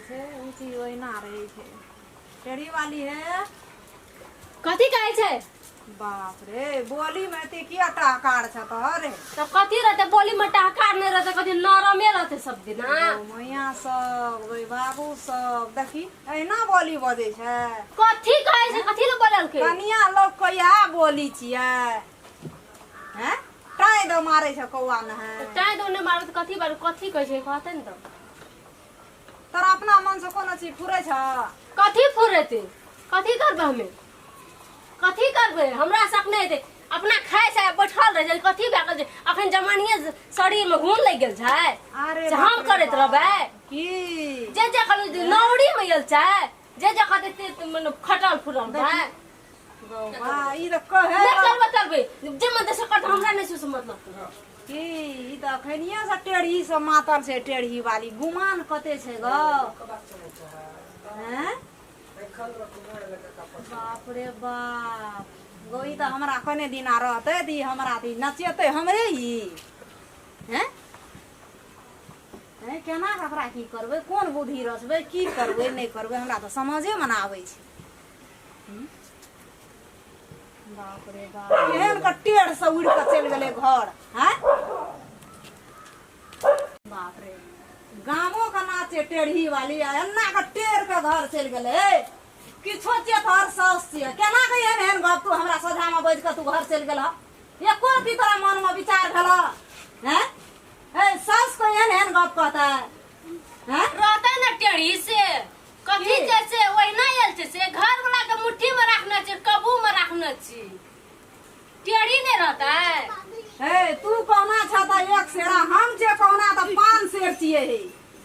छै ओ चीज ओहिना रहै छै टेढ़ी वाली है। कथी कहै छै? बाप रे, बोली में एते किया टहकार छ तोहर? तब कथी रहते बोली में? टहकार नहीं रहते, कथी नरमे रहते सब दिन? गौ मैया सब, गै बाबू सब, देखी एहिना बोली बजै छै। कथी कहै छै? कथी ले बोललकै? कनिया लोग के इएह बोली छियै। हैं, टाइ दऽ मारै छै कौआ नहे। टाइ दो नहि मारबै तऽ कथी बारू? कथी कहै छै, कहते ने तऽ। तोरा अपना मन से कोनो चीज फुरै छ? कथी फुरेतै? कथी करबै हमे? कथी करबै? हमरा से अपने हेतै? अपना खाइ छै, बैठल रहै छै। कथी भए गेल छै? अखन जमानिये शरीर मे घून लागि गेल छै। अरे से हम बाप रे करैत बाप। रहबै? की जे जे कहलहुँ नौरी मे गेल छै, जे जे कहतै ते मने खटल फुरल छै। गौ बा, ई तऽ कहे नहि करबै, करबै जे मन से करतै, हमरा नहि छै से मतलब। की ई तऽ अखनिये से टेढ़ी से मातल छै। टेढ़ी वाली गुमान कते छै गौ? हैं, बाप रे बाप, गौ ई तऽ हमरा कने दिना रहतै तऽ ई हमरा तऽ ई नचेतै हमरे ई। हैं हैं, केना कऽ एकरा की करबै? कोन बुद्धि रचबै? की करबै, नहि करबै, हमरा तऽ समझेमे नहि आबै छै। बाप रे बाप, केहन के टेढ़ से उड़ि कऽ चलि गेलै घर। हैं बाप रे, गामो के नाचे टेढ़ी वाली आ एन्ना के टेढ़ के घर चलि गेलै। किछो छियै तोहर साउस छियै, केना के एहन एहन गप तू हमरा सोझामे बाजि कऽ तू घर चलि गेलह? एको रत्ती तोरा मनमे विचार भेल? हैं ए, साउस को एहन एहन गप कहतै? हैं, रहतै ने टेढ़ी से कथी? की? छै से ओहिना आयल छै, से घर वाला के मुट्ठी में राखने छै, कबू में राखने छी, टेढ़ी नहि रहतै? हे, तू कहुना छ तऽ एक सेरा, हम जे कहुना तऽ पाँच सेर छियै हे,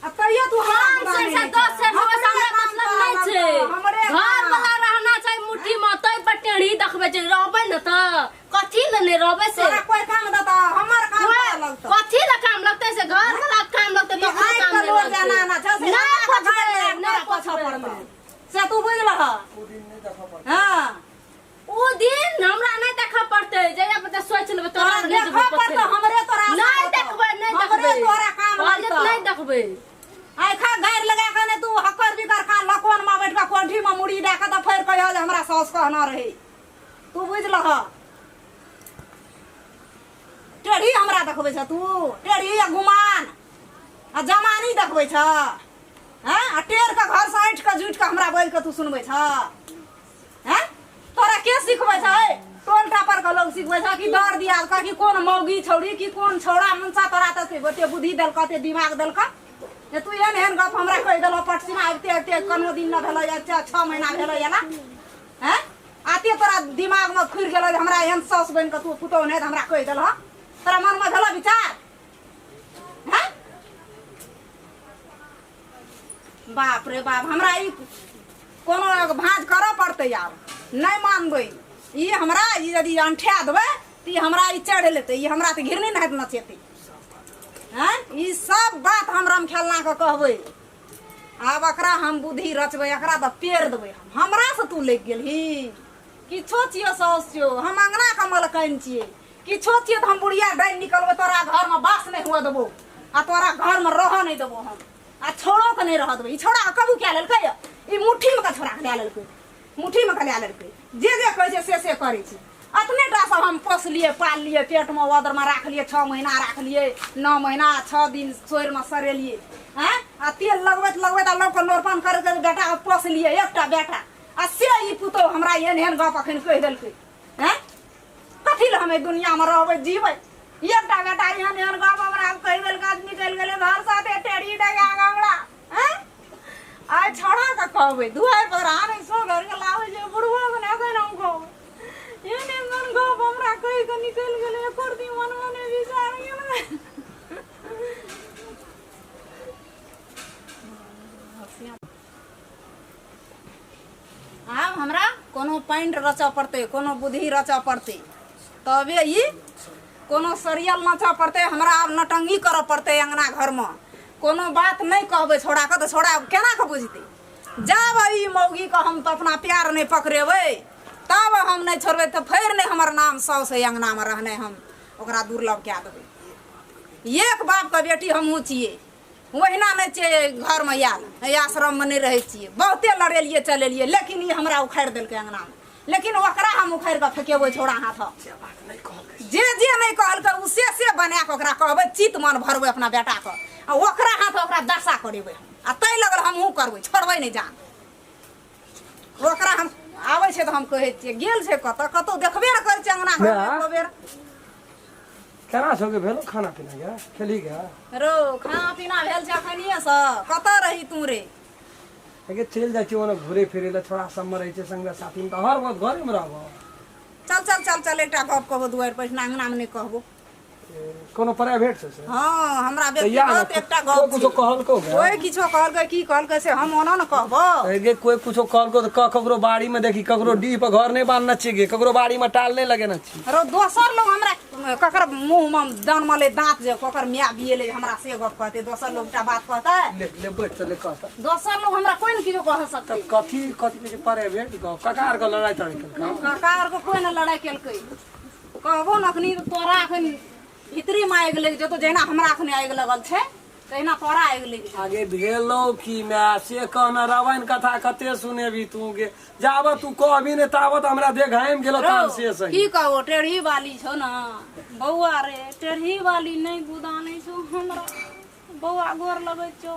आ तैयो तू हमरा पाँच गुलामी सेर से नहि 10 छ। सेर से हमरे हमरा काम मतलब तोरा नहि छै। लगतौ, हमरे घर काम। वाला रहना चाही मुट्ठी में, तै पर टेढ़ी देखबै छै। रहबै ने तऽ कथी ले नहि रहबै से? तोरा कोई काम देता? हमर काम तोरा लगतौ। कथी ले काम लगतै से? घर वाला काम लगतै, ई ककरो आँखि काम के नहि लोर लगतै। जाना ना छ से नहि हमरा के पोछबै, घर लए नहि तोरा पोछऽ पोछबै पड़तौ हमे। से तू बुझि लह। हाँ। ओ दिन हमरा नहि देखऽ पड़तै जहिया पर सोचि लेबै तोरा तोरा नहि देखऽ जेबै पोछै पड़तौ, लए। हमरे तोरा आशा नहि रहतौ। देखबै, नहि हमरे देखबै। तोरा काम कहलियै तऽ लगतौ। नहि देखबै। आइ खा गारि लगा के ने तू हक्कर बिकर खा, लकोन में बैठ के कोठी में मुड़ी दए के तऽ फेर कहियो जे हमरा साउस कहना रहे। तू बुझि लह, टेढ़ी हमरा देखबै छ तू? टेढ़ी आ गुमान आ जमानी देखबै छ? हैं, आ टेढ़ के घर से ऐंठ के जुटि के हमरा बोलि के तू सुनबै छ? हैं, तोरा के सिखबै छ? टोल टापर के लोग सिखबै छ कि दर दियाद के कि कोन मौगी छौड़ी कि कोन छौड़ा मनसा तोरा तऽ ओते बुद्धि देलक, ओते दिमाग देलक जे तू एहन एहन गप हमरा कहि देलह? पटसिना आबिते आबिते कनो दिन न भेलै, 6 महीना भेलै एला। हैं, आते तोरा दिमाग में खुर गेलो जे हमरा एहन साउस बनि कऽ तू पुतोहु नहि तऽ हमरा कहि देलह। तोरा मनमे भेलो विचार? हैं, बाप रे बाप, हमरा ई कोनो भाँज करऽ पड़तै। आब नहि मानबै ई हमरा। ई यदि अंठा देबै तऽ ई हमरा ई चढ़ि लेतै, ई हमरा तऽ घिरनी नहाइत नचेतै। हैं, ई सब बात हम रामखेलना के कहबै। आब एकरा हम बुद्धि रचबै, एकरा तऽ पेड़ देबै हम। हमरा से तू लागि गेलही? किछो छियो साउस छियो, हम अङ्गना के मलकनि छियै। किछो छियै तऽ हम बुढ़िया डाइन निकलबै, तोरा घरमे बास नहि हुअ देबौ आ तोरा घरमे रहऽ नहि देबौ हम, आ छोड़ो के नहि रहऽ देबै। ई छौड़ा के कबू कए लेलकै? ई मुट्ठीमे के छोड़ा के लए लेलकै, मुट्ठीमे के लए लेलकै। जे जे कहै छै से से करै छै। अपने टा सब हम पोसलियै, पाललियै, पेटमे उदरमे राखलियै, 6 महीना राखलियै, 9 महीना 6 दिन सोरिमे सरेलियै। आँय, आ तेल लगबैत लगबैत आ लोकके लोरपन करैत करैत बेटाके पोसलियै, एकटा बेटा, आ से ई पुतोहु हमरा एहन एहन गप अखन कहि देलकै। आँय, कथी लए हम एहि दुनियामे रहबै, जीबै? एकटा बेटा एहन एहन गप हमरा कहि देलकै, आज निकलि गेलै घर साथे टेढ़ी डगा कऽ हमरा। आँय, आइ छौड़ा के कहबै दुआरि पर आनै सो घर के लाबै छै बुढ़बो के ने। एखन हम कहबै, एहन एहन गप हमरा कहि के निकलि गेलै, एको दिन मनमे नहि विचार गेल। आब हमरा कोनो पैंट रचऽ पड़तै, कोनो बुद्धि रचऽ पड़तै, तबे ई कोनो सरियल नचऽ पड़तै हमरा। आब नटंगी करऽ पड़तै अङ्गना घरमे। कोनो बात नहि कहबै छौड़ाके तऽ छौड़ा केना कऽ बुझतै? जब ई मौगीके हम तऽ अपना प्यार नहि पकड़ेबै, तब हम नहि छोड़बै तऽ फेर नहि हमर नाम साउस एहि अङ्गनामे रहने। हम ओकरा दुर्लभ कए देबै। एक बापके बेटी हमहूँ छियै। ओहिना नहि छियै घरमे आयल, एहि आश्रममे नहि रहै छियै। बहुते लड़ेलियै चलेलियै, लेकिन ई हमरा उखाड़ि देलकै अङ्गनामे, लेकिन ओकरा हम उखाड़ि कऽ फेकेबै छौड़ा हाथ। जे जे नहि कहलकै ओ से से बना कऽ ओकरा कहबै, चित मन भरबै अपना बेटाके, आ ओकरा हाथ ओकरा दशा करेबै हम। आ ताहि लगल हमहूँ करबै, छोड़बै नहि जान ओकरा। हम आबै छै तऽ हम कहै छियै, गेल छै कतऽ कतौ देखबे ने करै छियै अङ्गना घरमे एको बेर। केना छौ गे? भेलो खाना पीना गे? खेली गे? रो खाना पीना भेल छै अखनिए से। कतऽ रही तू रे? गे चलि जाइ छियै ओने घुरे फिरे लए, छोड़ा सबमे रहै छै संगे साथीमे, तऽ हर वक्त घरेमे रहबो। चल चल चल चल, एकटा गप कहबो दुआरि पर, एहिठिना अङ्गनामे नहि कहबो। कोनो प्राइवेट छै से? हँ, हमरा व्यक्तिगत एकटा गप कोइ कुछो कहलको गे? कोइ किछो कहलकै की कहलकै से हम ओना ने कहबो। गे कोइ कुछो कहलको तऽ ककरो बाड़ी में देखी, ककरो डीह पर घर नहि बान्हने छियै गे, ककरो बाड़ी में टाल नहि लगेने छी। रो दोसर लोग हमरा ककर मुँह में दान मले दाँत जे ककर माय बियेले हमरा से गप कहतै? दोसर लोग एकटा बात कहतै? ले ले बैठ चले कहता। दोसर लोग हमरा कोइ ने किछो कह सकतै। कथी कथी कहै छै प्राइवेट गप? कका आर के लड़ाई तड़ाई केलकै? काका आरके कोइ ने लड़ाई केलकै। कहबो ने अखनी तोरा अखन भीतरीमे आगि लागि जेतौ, जहिना हमरा अखनी आगि लगल छै तहिना तोरा आगि लागि जेतौ। आगे भेलौ की माय से कहना? रामायण कथा कते सुनेबी तू गे? जाबत तू कहबी ने ताबत हमरा देह घामि गेलो तामसे सही। की कहबो, टेढ़ी वाली छौ ने बौआ रे, टेढ़ी वाली नहि गुदानै छौ हमरा बौआ, गोर लगै छौ।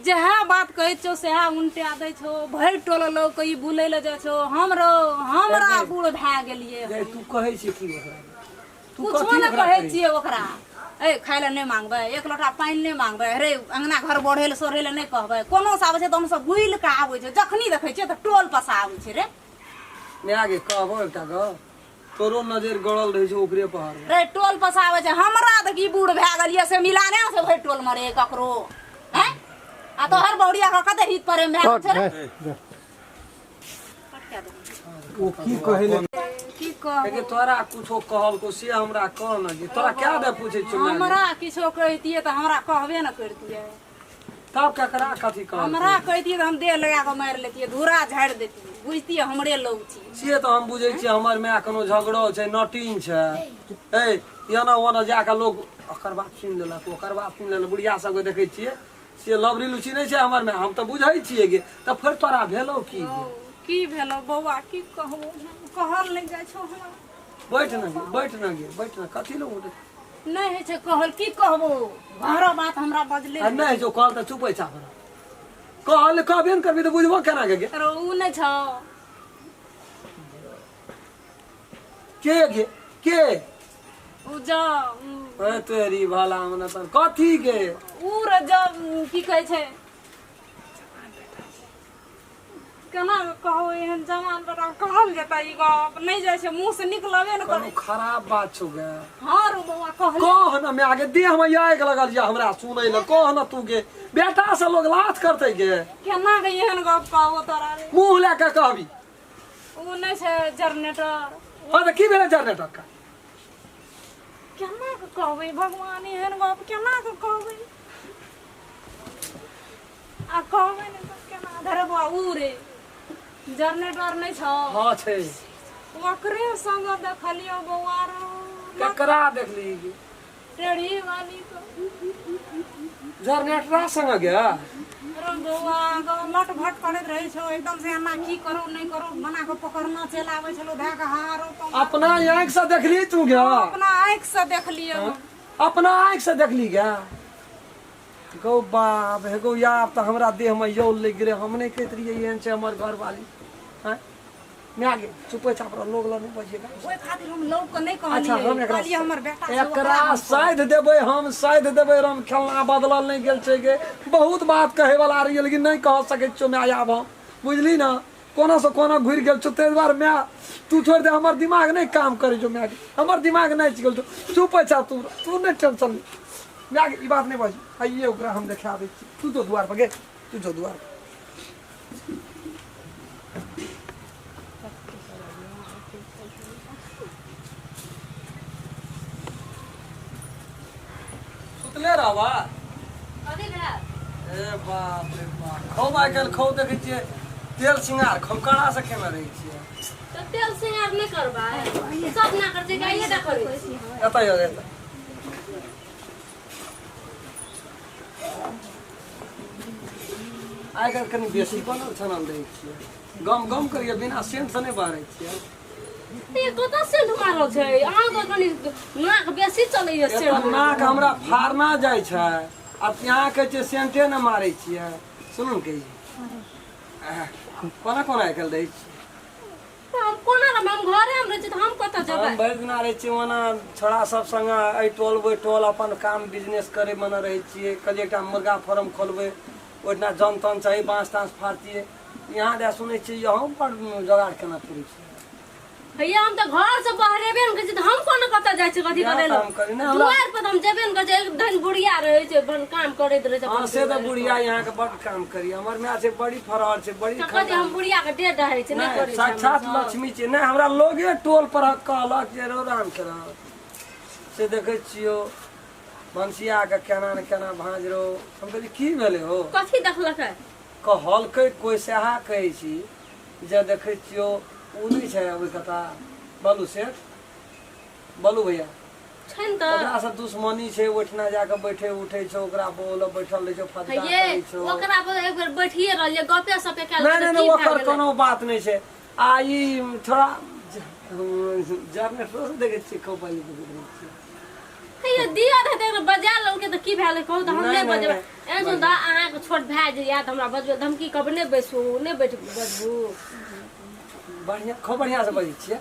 जएह बात कहै छौ सएह उनटा दै छौ। भरि टोल लोक ई बुलै लए जाइ छौ हमरो, हमरा बूढ़ भए गेलियै। गे, तू कहै छी की ओकरा? तू कुछो कथी नहि ओकरा कहै कहै छियै ओकरा। ए खाय लए नहि मांगबै? एक लोटा पानि नहि मांगबै? रे अङ्गना घर बढ़ै लए सोढ़ै लए नहि कहबै? कोनो से आबै छै तऽ हमसब बुलि कऽ आबै छै, जखनी देखै छियै तऽ टोल पसा आबै छै रे। माय गे, कहबो एकटा गप, तोरो नजर गड़ल रहै छौ ओकरे पर। रे टोल पसाबै छै हमरा तऽ की बूढ़ भए गेलियै से मिलाने से भरि टोल मे रे ककरो हैं? आ तोहर बहुरिया के कते हित प्रेम भए गेल छै रे? ओ की कहै ले की कहब? लेकिन तोरा कुछो कहलको से हमरा कह न जे तोरा क्या दे पूछै छियौ माय गे? हमरा किछो कहितियै तऽ हमरा कहबे ने करितियै। तब केकरा कथी कहलको? हमरा कहितियै तऽ हम देह लगा कऽ मारि लेतियै, धूरा झाड़ि देतियै, बुझतियै हमरे लोग छी। से तऽ हम बुझै छियै, हमर माय कोनो झगड़ो छै, नटीन छै। ए एना ओना जाकऽ लोग ओकर बात सुनि लेलक, ओकर बात सुनि लेलक, बुढ़िया सबके देखै छियै से लबरी लुची नहि छै हमर माय, हम तऽ बुझै छियै गे। तऽ फेर तोरा भेलौ की गे? की भेलौ बौआ, की कहू, कहल नहि जाइ छौ हमरा। बैठ न गे, बैठ न गे, बैठ न। कथी लए उठै? नहि होइ छै कहल, की कहबो, घरो बात हमरा बजले। आ नहि जो कहल तऽ चुपै छा, हमरा कहल कहबे ने करबी तऽ बुझबो केना गे? रो उ नहि छौ। के गे, के? उ जा ए तेरी भला मने तर कथी गे? उ रे जब की कहै छै, केना कहू, एहन जवान बेटा कहल जेतै ई गप? नहि जाइ छै मुँह से निकलबे ने कोनो करै। खराब बात छौ गे? हँ रो बौआ, कहल। कह न माय गे, देह में आगि लगल या हमरा सुनै लए। कह न तू गे, बेटा से लोग लाथ करतै गे? केना के एहन गप कहबो तोरा रे? मुँह लए के कहबी। उ नहि छै जनरेटर? हँ तऽ की भेलै जनरेटर का? केना के कहबै भगवान, एहन गप केना के कहबै? आ कहबै ने तऽ केना धरे बौआ? उ रे जनरेटर नहि छौ? हँ छै। ओकरे संग देखलियौ बौआ रो। केकरा देखली गे? टेढ़ी वाली के। जनरेटरा संग गे? रो बौआ, लट भट करैत रहै छौ एकदम से, एना की करू नहि करू बना कऽ पकड़ना चलि आबै छलौ धए कऽ हारो। अपना आँखि से देखली तू गे? अपना आँखि से देखलियौ। अपना आँखि से देखली गे? गौ बाप हे गौ, यार तऽ हमरा देहमे यौल लागि गेलै। हम नहि कहैत रहियै एहन छै हमर घरवाली? आँय माय गे, चुपे चाप रह, लोग लग नहि बजिएगा। ओहि खातिर हम लोग के नहि अच्छा, कहलियै। हम एकरा कहलियै हमर बेटा छै, एकरा ओकरा हम साधि देबै, हम साधि देबै। राम खेलना बदलल नहि गेल छै गे। बहुत बात कहै वाला रहियै लेकिन नहि कह सकै छियौ माय। आब हम बुझली ने कोना से कोना घुरि गेल छौ, ताहि दुआरे माय तू छोड़ि दे। हमर दिमाग नहि काम करै छौ माय गे, हमर दिमाग नाचि गेल छौ। चुप छा तू, तू नहि टेंशन ले माय गे, ई बात नहि बाजू। आइए ओकरा हम देखा दै छी। तू जो दुआर पर गे, तू जो दुआर पर। सुतले रहबा? कथी भेल? ए बाप रे बाप, खूब आइ काल्हि खूब देखै छियै तेल सिंगार खूब कड़ा से खेने रहै छियै। तऽ तेल सिंगार नहि करबै? सब ना करतै, गाइए टा करै छी। एतऽ यौ, एतऽ आइ काल्हि कनि बेसी बनल छनल रहै छियै गम गम करियै बिना सेंटसँ नहि बहरै छियै ये कतऽ सेंट मारल छै अहाँके कनि नाक बेसी चलैया एतऽ सेंट नाक हमरा फाड़ना जाइ छै आ यहाँ कहै छियै सेंटे नहि मारै छियै सुनू ने कहै कोना कोना आइ काल्हि रहै छियै हम कोना रहबै हम घरे मे रहै छी तऽ हम कतऽ जेबै हम भरि दिना रहै छियै ओना छोड़ा सब संगे एहि टोल ओहि टोल अपन काम बिजनेस करै मने रहै छियै कहलियै एकटा मुर्गा फार्म खोलबै ओहिठिना जन तन चाही बाँस ताँस फाड़तियै यहाँ दए सुनै छियै यहूँ पर जोगाड़ केना पुरै छै भैया हम तऽ घर से बहरेबे ने करै छी तऽ हम कोना कतऽ जाइ छी कथी इएह करै तऽ लए हम करी ने हमरा दुआरि पर तऽ हम जेबे ने करै छी एक दिन बुढ़िया रहै छै अपन काम करैत रहै छै हँ अपन से तऽ बुढ़िया यहाँके बड्ड काम करी हमर माय छै बड़ी फरहर छै बड़ी तऽ कहै हम बुढ़िया के डेढ़ रहै छै नहि नहि करै छै साक्षात लक्ष्मी छै नहि हमरा लोगे टोल पर कहलक जे रौ राम के राम से देखै छियौ भनसिया के केना ने केना भाँज रौ हम कहलियै की भेलै हो कथी देखलकै कहलकै कोइ सएह कहै छी जे देखै छियौ ओ नहि छै ओहि कता बलू सेठ बलू भैया छै ने तऽ ओकरा से दुश्मनी छै ओहिठिना जाके बैठे उठे छै ओकरा बोल बैठल रहै छै फदका ये करै छै ओकरा पर एक बेर बैठिए रहलियै गपे सपे कए नहि लेलकै नहि तऽ नहि की भए ओकर गेलै कोनो बात नहि छै आ ई थोड़ा जरनेटरो से देखै छियै खूब बाजि रहै छियै हे ये दिया रहतै एकरा बजा लेलकै तऽ की भए गेलै कहू तऽ हम नहि, नहि नहि, बजेबै नहि। एहन सुन तऽ अहाँके छोट भए जे तऽ हमरा बजबै तऽ हम की कहबै नहि बैसू नहि बैठ बजबू बढ़िआँ खूब बढ़िआँ से बजै छियै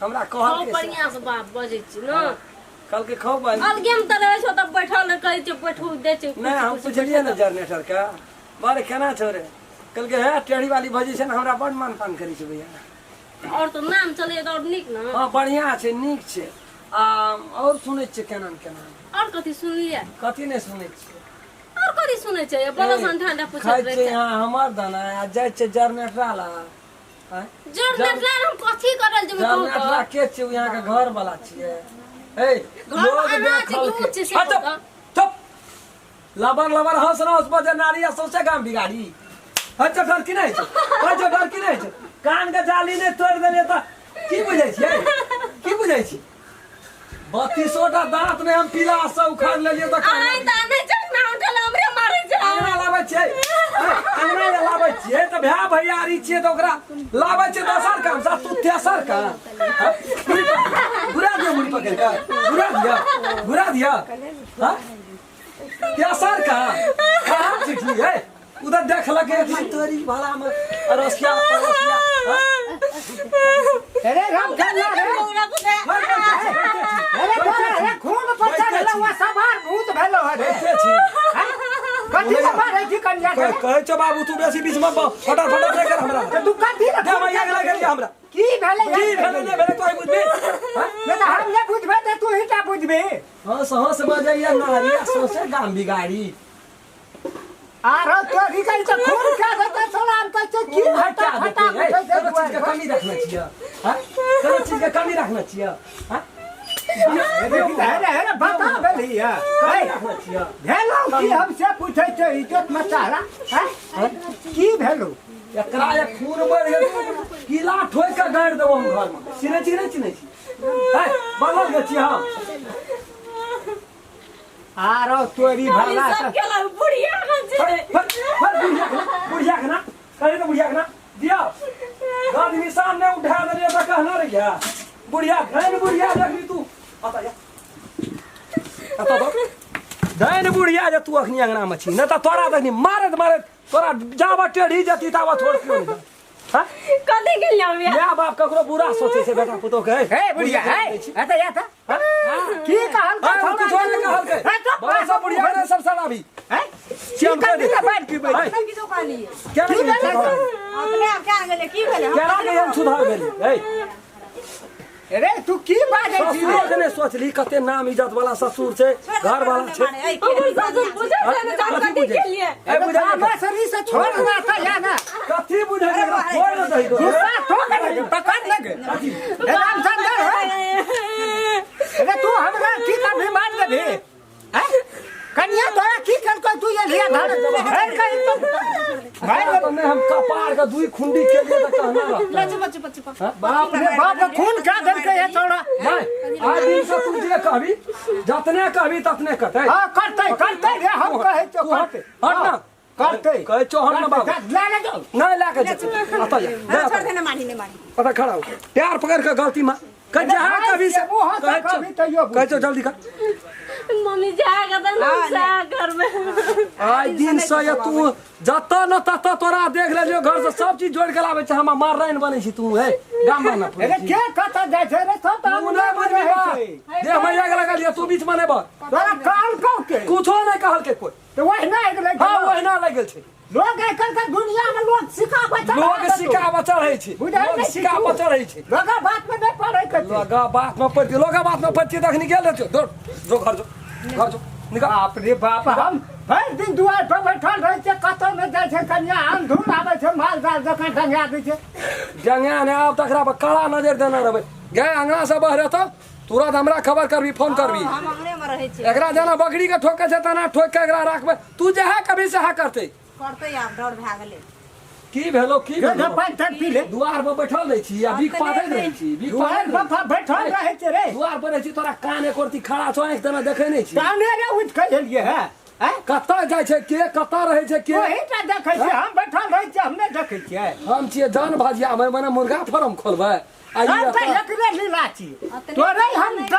हमरा खूब कहलकै से। बढ़िआँ से बाप बजै छी ने कहलकै खूब बाजि अलगे मे तऽ रहै छौ तऽ बैठल रहै, कहै छै बैठू दै छै नहि हम पुछलियै ने जनरेटर के बड़े केना छौ रे कहलकै हे टेढ़ी वाली भौजी छै ने हमरा बड़ मान पान करै छै भैया आओर तऽ नाम चलैए तऽ आओर नीक ने हँ बढ़िआँ छै नीक छै आ आओर सुनै छियै केना ने केना आओर कथी सुनलियै कथी नहि सुनै छियै आओर कथी सुनै छै बड़ा ठंडा पूछैत खाइ रहै छियै छै यहाँ हमर दाना आ जाइ छियै जनरेटरा ला आँय? जोर नेटला हम कथी करल जेबै कहू जनरेटरा तऽ के छियै यहाँ के घर वाला छियै हे घर लोग अहाँ छी कि देखल उ छियै से अच्छा, कहू तऽ? चुप लबर लबर हंस न हंस बजे नारी आ सौंसे गाम बिगाड़ी अच्छा डर की नहि छै अच्छा डर की नहि छै कान के जाली नहि तोड़ि देलियै तऽ की बुझै छियै की बुझै छी बत्तीसो टा दाँत नहि हम पीला से उखाड़ लेलियै तऽ अहाँ तऽ नहि चलना उठल हमरे मारै छै अंगना लाबै छियै अंगना जे लाबै छियै तऽ भाय भैयारी छियै तऽ ओकरा लाबै छियै दोसर काम सा तू तेसर काम घुरा दियौ मुड़ी पकड़ि कऽ घुरा दियौ घुरा दियौ हाँ तेसर काम कहाँ चिठली है उधर देखलक एक तोरी भला में अड़ोसिया पड़ोसिया हाँ? अरे राम खेलना रे अरे तोरा रे खून पर चढ़ल हुआ सवार भूत भेलो है रे बैठे छी कथी से मारै छी कन्या के कहै छौ बाबू तू बेसी बीच में फटर फटर नहि कर हमरा तऽ तू कथी रे दे भैया के लगे हमरा की भेलै की भेलै नहि भेलै तोय बुझबी हाँ? नहि तऽ हम नहि बुझबै तऽ तू ही टा बुझबी हंस हंस बजैया नारी आ सौंसे गाम बिगाड़ी आरो तोरी कहि तऽ खून खा देतै छोड़ा हम कहै छियै की हटा फटा देतै फटा ए, कोनो चीज के कमी रखने छियै हाँ? कोनो चीज के कमी रखने छियै हाँ? अरे अरे बता भेलियै कमी रखने छियै भेलौ की हम से पूछै छियै इज्जत मचारा हैं की भेलौ एकरा जे खून बढ़ि गेल किला ठोकि कऽ गाड़ि देबो हम घरमे चिन्है छी नहि चिन्है छी है बदल गेल छी हम आरो तोरी भला सब केलक बुढ़िया के फर छै फर फर बुढ़िया के ना बुढ़िया के ना कहे तो बुढ़िया के ना दिया गाड़ी निशान नहीं उठा देलिए तो कहना रहिया बुढ़िया घन बुढ़िया देखली तू अता जा अता दो धन बुढ़िया जे तू अखनी अंगना में छी न त तोरा देखनी मारत मारत तोरा जाबा टेढ़ी जती ताबा छोड़ क्यों नहीं हाँ कथी के लिया माय बाप ककरो बुरा सोचे छै बेटा पुतोह के हे बुढ़िया हे एतऽ या तऽ की कहल हाँ, कुछ और नहीं कहलकै। बड़ा सा बुढ़िया रे सब साला भी हैं श्याम की कह दे करबी बात की हैं? किछो कहलियै क्या नहीं अपने आप क्या गेलै की भेलै हम केना नहीं हम सुधार भेली है अरे तू की बाजै छी ससुरो के नहि सोचली कते नाम इज्जत वाला ससुर छै घर वाला छै हमर ससुर बुझै छै ने जे हम कथी कथी बुझै? के लिए ए बुझै नहि मसरी से छोड़ ना था या ना कथी बुझै छै एकरा छोड़ ने दही तो गुस्सा तो कर पकड़ लगे ए रामचंद्र है अरे तू हमरा की कभी मार देबी हैं कन्या तोरा की कलको तू ये लिया धर धर कहीं तो भाई तो नहीं हम कपार के दुई खुंडी के लिए तो कहना रहता चुप चुप चुप बाप रे बाप खून क्या देलकै ये छोड़ा नहीं आज दिन से तू जे कहबी जतने कहबी ततने कहते हां करतै करतै रे हम कहै छौ तू हट करतै हट ना करतै। कहै छौ हम ने बाबू। ले ले जाओ। नहीं ला के जेतै। अतः जा, जा छोड़ अतः। दे, नहीं मारी, नहीं मारी। अतः खड़ा हो, प्यार पकड़ के गलती मा कह जहाँ भाई, कभी से से मुँह से कहै छौ, कभी तैयो कहै छौ जल्दी कर। मम्मी जा के तऽ हाँ, सा करबै। आइ दिन से ये तू जतऽ न ततऽ तोरा देख लेलियो, घर से सब चीज जोड़ के लाबै छै। हमरा मार राइन बनै छी तू, हे गाम में न अरे के कतऽ जाइ छै रे, सब तऽ तू अंगने नहि मे बुझबी रहै बात। छै। देह मैया के लगल ये, तू बीच में नहि बज। तोरा काल कहू के कुछो नहि कहलकै कोइ। तऽ ओहिना गेलै। हाँ, ओहिना लागि गेल छै। लोग आइ काल्हि के दुनिया में लोग सिखाबै छै। लोग सिखाबऽ चढ़ै छै। बुझै लोग नहि छी सिखाबऽ तू। चढ़ै छै। लोग बात में नहि पड़ै के छै। लोगा बात में पड़ती, लोगा बात में पड़ती। तखनी गेल रहै दौड़ जो, घर जो, घर जो, निकल। बाप रे बाप, हम भरि दिन दुआर पर बैठल रहै छियै, कतौ नहि जाइ छै। कनिया अंधुर आबै छै, माल जाल जकाँ डंगा दै छै। जंगा ने आब तकरा पर कड़ा नजर देने रहबै। गए अंगना से बहरे तऽ तुरंत हमरा खबर करबी, फोन करबी। हम अंगने में रहै छियै। एकरा जेना बकरी के ठोके छै तेना ठोक के एकरा राखबै। तू जहे कभी सएह करतै। करतै आब, डर भए गेलै। की भेलो, की जो भेलो? पानि तानि पी ले। दुआर पर बैठल रहै छी आ बीख पाथैत रहै छी, बीख दुआर पाथैत रहै पर बैठल रहै छै रे। छी। दुआर पर रहै छी, तोरा कान एको रत्ती खड़ा छौ, आँखि तेना देखै नहि छी। काने रे उठि कऽ एलियै हे आँय? कतऽ जाइ छै के, कतऽ रहै छै के? ओही टा देखै छियै। हम बैठल रहै छियै, हम नहि देखै छियै। हम छियै जान भाजिया, मने मुर्गा फार्म खोलबै आ ई हम तऽ एतऽ एकरे लीला छी अतने तोरे हम।